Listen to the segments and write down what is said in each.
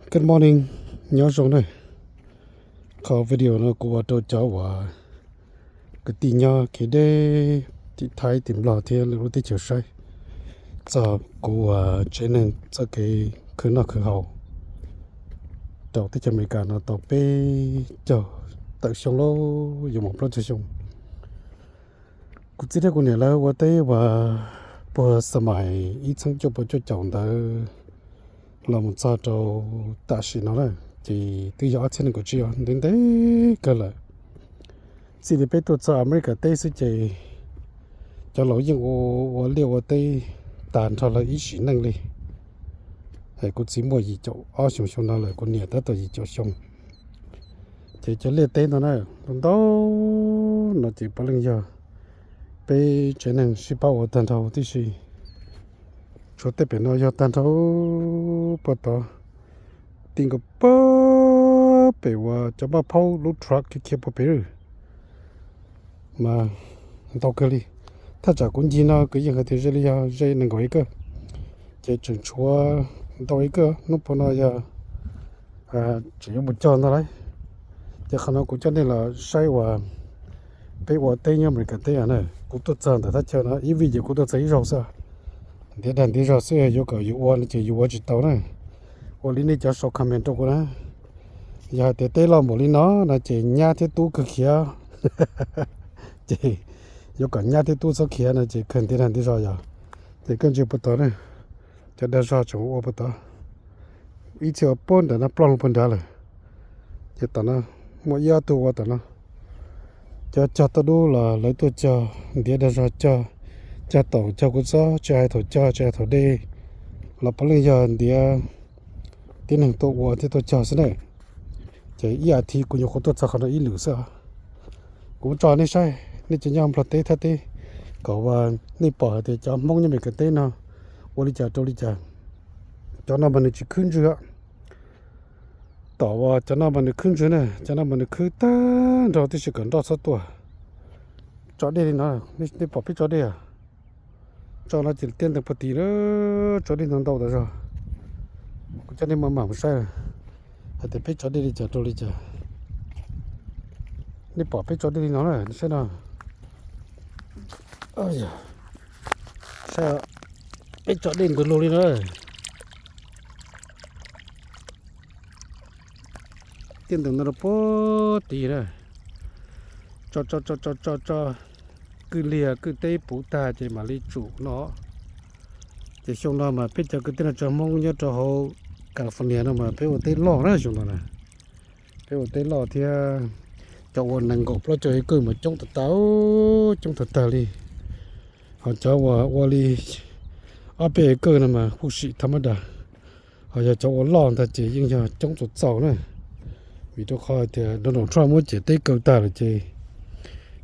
Good morning, nyob zoo na. Qhov video no kuv ua rau cov uas kwv tij nyob kev deb tim Thaib tim Nplog thiab lwm lub teb chaws saib txog kuv uas tsev neeg txoj kev khwv noj khwv haus rau teb chaws Amelikas no tau peb caug tawm xyoo lawm, yuav mus plaub caug xyoo. Kuv txiv thiab kuv niam lawv ua teb uas puag xab mais ib txhiab cuaj puas cuaj caum ntawd los mus txog rau tam sim no na, ces twb yog ob txhiab nees nkaum tsib, ntev ntev kawg lawm. Txij li peb tuaj txog Amelikas teb xwb ces cov laus yeej ua ua liaj ua teb tag nrho lawv ib sim neej li. Kuv txiv muaj yim caum ob xyoos xyoo no lawm, kuv niam tab tom yim caum xyoo. Ces cov liaj teb ntawd na, ntau ntau no ces puav leej yog peb tsev neeg sib pab ua tag nrho tib si. Tshuav tej pem no yog tag nrho puag tod, ti nkaus puag pem uas cov maj phaub lub truck khiav khiav puag pem mas ntau kawg li. Thaj tsam kuv ncig no kuv yeej hais tias ze li yog ze nees nkaum acre, ces tseem tshuav ntau acre. Hnub puag no yog tseem yuav mus cog ntag lauj. Ces qhov no kuv coj nej los saib uas peb ua teb nyob Amelikas teb na. Kuv tuaj txog ntawm thaj chaw no ib vij ces kuv tuaj txog ib zaug xwb, ntiav dag ntiav zog xwb, yuav kom yus ua no ces yus ua tsis tau na. Ua li nej cov sau comment rau kuv na, yog hais tias teb loj npaum li no no ces nyab thiab tub kawg khiav. Ces yuav kom nyab thiab tub txhob khiav no ces kawg ntiav dag ntiav zog yog. Ces koj ntsia puag tod na, cov dag zog tseem ua puag tod, ib txhia ua puag nram no ploj loo puag nrad lawm. Ces tom no muaj ib ob tug ua tom no, cov cog tauj dub los lawv tuaj cog, ntiav dag zog cog, cog taum cog kua txob, tsis hais thaum cog tsis hais thaum de los puav leej yog ntiav tib neeg tuaj ua thiab tuaj cog xwb na. Ces ib as thiv kuv nyuam qhuav tuaj txog qhov no ib lwm xwb. Kuv tso nej saib, nej cov nyob Nplog teb Thaib teb, kom uas nej pom hais tias cov Hmoob nyob Amelikas teb no ua li cas rau li cas. Cov no mas nws tsis khwb ntswg. Tom uas cov no mas nws khwb ntswg na, cov no mas nws khwb tag nrho tib si kom nroj txhob tuaj. Tso dej li no, nej pom peb tso dej a? Tso no ces tiaj ntees puag tid na, tso dej ntau ntau tas zog. Kuv coj nej maj mam mus saib hais tias peb tso dej li cas rau li cas. Nej pom peb tso dej li no na, saib no. Saib, peb tso dej ntws lug li no. Tiaj ntees no rau puag tid na, tso tso tso tso tso tso, kwj liag kwj teb puv tag ces mam li tsum no. Ces xyoo no mas peb cov kwv tij neej tsa Hmoob nyob rau hauv California no mas peb ua teb loj na xyoo no na. Peb ua teb loj thiab, cov ua nees nkaum plaub caug acre mas coob tag tag, coob tag tag li. Ho cov uas ua li ob peb acre no mas huj sim thab mab das. Ho yog cov ua loj ntag ces yeej yog coob txaus txaus na. Vim rau qhov tias Donald Trump muab ciam teb kaw tag lawm ces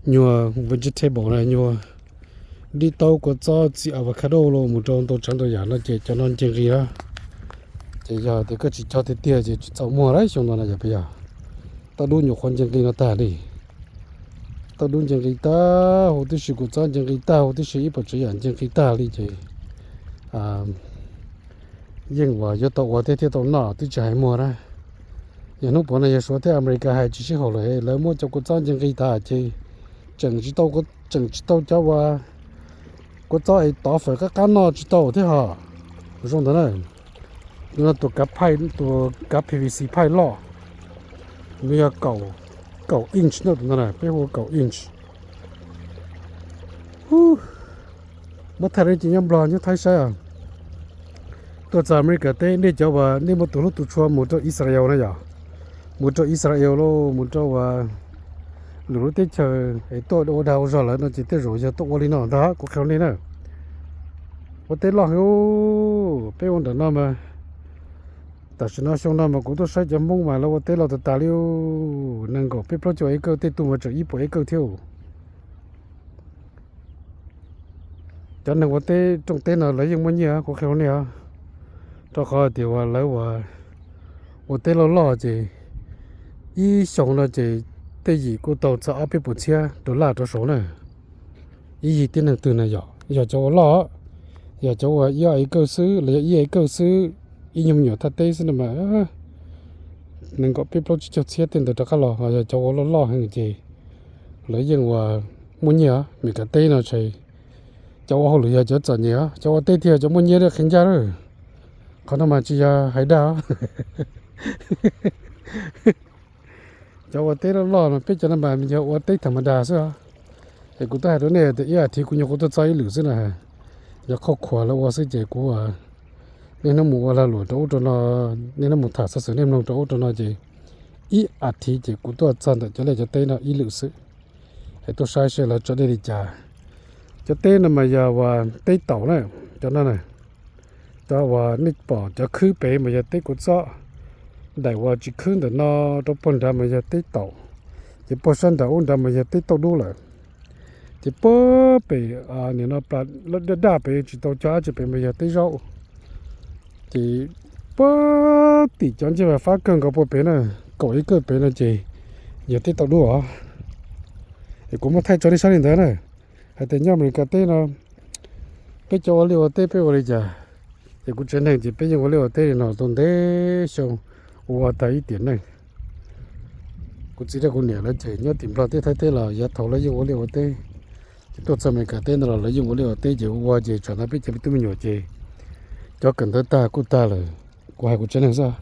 nyuag vegetable na, nyuag dib taub, kua txob, txiv avocado los mus rau ntau tsav ntau yam no ces cov no nce nqis lawm. Ces yog tias koj tsis cog tiag tiag ces tsis txaus muag lawm xyoo no na yog puas yog? Tauj dub nyuam qhuav nce nqis no tag li. Tauj dub nce nqis tag huv tib si, kua txob nce nqis tag huv tib si, ib puas tsav yam nce nqis tag li ces yeej uas yuav tau ua thiab thiaj tau noj twb tsis hais muag na. Yog hnub puav no yog Suav thiab Amelikas hais tsis sib haum lawm, lawv muab cov kua txob nce nqis tas ces tseem tsis tau, tseem tsis tau cov uas kua txob es tov fawm qab qab noj tsis tau thiab ho. Zoo ntawd na. Tus no tus kav phaij, tus kav P V C phaij loj, nws yog kaum inch na, tus no peb hu kaum inch. Muab thaij rau nej cov nyob Nplog nyob Thaib saib. Tuaj txog Amelikas teb, nej cov uas nej muaj tus hlub tus tshua mus rau Israel na yom, mus rau Israel los mus rau uas lwm lub teb chaws es tuaj ua dag ua zog lawm no ces tej zaum yog tuaj ua li no ntag, kuv qhia nej na. Ua teb loj heev, peb ua nram no mas tam sim no xyoo no mas kuv tuaj saib cov Hmoob mas lawv ua teb loj tas tas li, nees nkaum peb plaub caug acre, tej tug mas tseem ib puas acre thiab. Cov neeg ua teb rooj teb no lawv yeej muaj nyiaj, kuv qhia nej os, rau qhov tias uas lawv ua teb loj loj ces ib xyoos no ces tej yim kuj tau txog ob peb puas txhiab dollar rau saud na. Ib yig tib neeg twg na yom, yog cov ua loj, yog cov ua ib acre xwb los yog ib acre xwb, ib nyuag me nyuam thaj teb xwb no mas nees nkaum peb plaub tsib caug txhiab tej ntawd rov qab los, ho yog cov ua loj loj heev ces lawv yeej ua muaj nyiaj os. Meskas teb no ces cov ua hauj lwm yog cov txom nyem os, cov ua teb thiaj yog cov muaj nyiaj qhia ncaj lawm. Qhov no mas tsis yog hais dag os. Cov ua teb loj loj no peb cov no mas yog ua teb tham ma das xwb os. Es kuv twb hais rau nej tias ib as thiv kuv nyuam qhuav tuaj txog ib lwm xwb na. Yog qhov khuav lawv ua xwb ces kuv niaj hnub mus ua lag luam rau ub rau no, niaj hnub mus tham xov xwm nej mloog rau ub rau no ces ib as thiv ces kuv tuaj txog ntawm cov liaj cov teb no ib lwm xwb. Es tuaj saib seb lawv tso dej li cas. Cov teb no mas yog uas teb taum na, cov no na. Cov uas nej pom cov khwb pem mas yog teb kuv txob, daim uas tsis khwb ntawm no rau puag nrad mas yog teb taum, ces puag sab nram ub nrad mas yog teb tauj dub lawm. Ces puag pem nim no plas daj daj pem tsis tau cog dab tsi pem mas yog teb zaub. Ces puag tim cov ncej vas fab kawg nkaus puag pem na, kaum ib kawm pem no ces yog teb tauj dub os. Es kuv muab thaij tso nej saib li ntawd na, hais tias nyob Amelikas teb no peb cov ua liaj ua teb peb ua li cas. Ces kuv tsev neeg ces peb yeej ua liaj ua teb li no tau ntev xyoo, ua tag ib tiam neej. Kuv txiv thiab kuv niam lawv ces nyob tim Nplog teb Thaib teb los yav thaum lawv yeej ua liaj ua teb, ces tuaj txog Amelikas teb no los lawv yeej ua liaj ua teb ces ua ua ces tsam no peb cov me tub me nyuam ces cov kawm ntawv tag kuj tag lawm, kuv hais kuv tsev neeg xwb.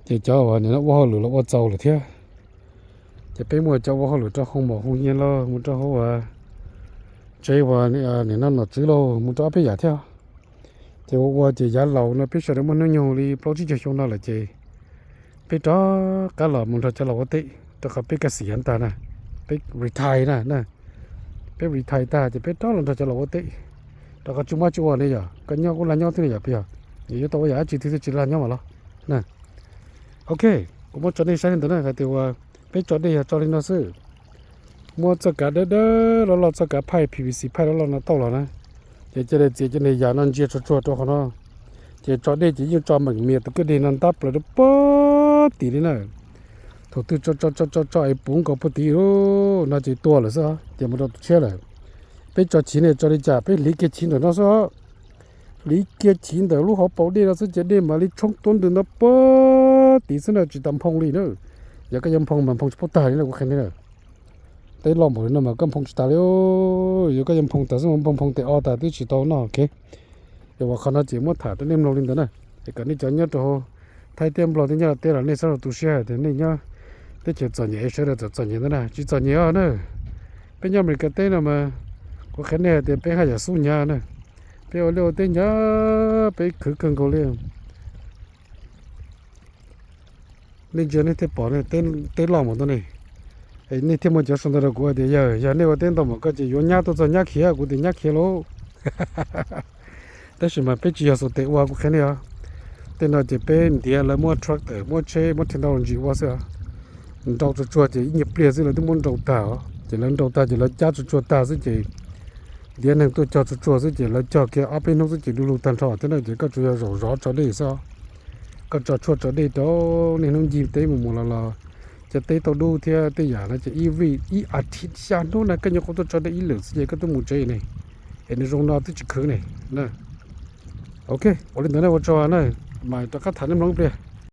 Ces cov uas nim no ua hauj lwm los ua txaus lawm thiab. Ces peb muaj cov ua hauj lwm rau hoo maum hoo nyiaj lauj, mus rau hauv uas tsev uas nim no nom tswv lauj, mus rau ob peb yam thiab. Ces ua ua ces yav laus no peb sawv daws muaj hnub nyoog li plaub tsib caug xyoo no lawm ces peb rov qab los mus nrog cov laus ua teb, rau qhov peb kaj xim yav ntag na, peb retire na, peb retire tag ces peb rov los nrog cov laus ua teb, rau qhov tsis muaj dab tsi ua ne yom, koj nyob kuj lag nyob thiab ne yom, puas yog? Yog yuav tau ua yam dab tsi twg thiaj tsis lag nyob mas los na. Ok, kuv muab tso nej saib li ntawd na, hais tias uas peb tso dej yog tso li no xwb. Muab txoj kav dawb dawb loj loj, txoj kav phaij P V C phaij loj loj no tauj los na, ces cia li txiav cov niag yam no ntsia tsuag tsuag rau qhov no. Ces tso dej ces yeej tso meem mias tus kwj deg no ntab plaws rau puag tim li na. Thaum twg tso tso tso tso es puv nkaus puag tim no ces tua lawm xwb, ces mus rau tus tshiab lawm. Peb tso chiv ne tso li cas peb hliv kiag chiv ntawm no xwb, hliv kiag chiv ntawm lub hauv paus dej no xwb ces dej mam li tshoob tuab ntws no puag tim xwb na, tsis tas nphoo li na. Yog koj yuav nphoo mas nphoo tsis paub tag li na, kuv qhia nej na. Teb loj npaum li no mas koj nphoo tsis tas li, yog koj yuav nphoo tas xwb mas nphoo nphoo tes o tas twb tsis tau noj. Ok, es uas qhov no ces muab tham rau nej mloog li ntawd na, es kom nej cov nyob rau Thaib teb Nplog teb nyob rau teb los nej txhob tu siab hais tias nej nyob teb chaws txom nyem es sawv daws txom txom nyem ntawd na, tsis txom nyem os na. Peb nyob Amelikas teb no mas kuv qhia nej hais tias peb haj yam xub hnyav na, peb ua liaj ua teb hnyav, peb khwv kawg nkaus li. Nej ntsia nej thiaj pom teb loj npaum ntawd ne. Nej thiaj muaj cov sau ntawv rau kuv hais tias yawg, yog nej ua teb ntau npaum ko ces yuav nyab tuaj txog nyab khiav, kuv tias nyab khiav lauj. Tab sis mas peb tsis yog xuas tes ua, kuv qhia nej os. Tej no ces peb ntiav lawv muab tractor, muab tsheb, muab technology ua xwb os. Nrau tsuag tsuag ces ib nyuag pliag xwb lawv twb muab nrau tag os, ces lawv nrau tag ces lawv cab tsuag tsuag tag xwb ces ntiav neeg tuaj cog tsuag tsuag xwb ces lawv cog kiag ob peb hnub xwb ces du lug tag nrho thiab na, ces koj tsuas yog zaum zov tso dej xwb os. Koj tso tshuaj tso dej rau niaj hnub ncig teb mus mus los los, cov teb tauj dub thiab tej yam no ces ib vij ib as thiv xya hnub na koj nyuam qhuav tuaj tso dej ib lwm xwb ces koj twb mus tsev ne, es nws zoo no twb tsis khwv ne. Ok, ua li ntawd na, ua tsaug na, mam rov qab tham nej mloog ib pliag.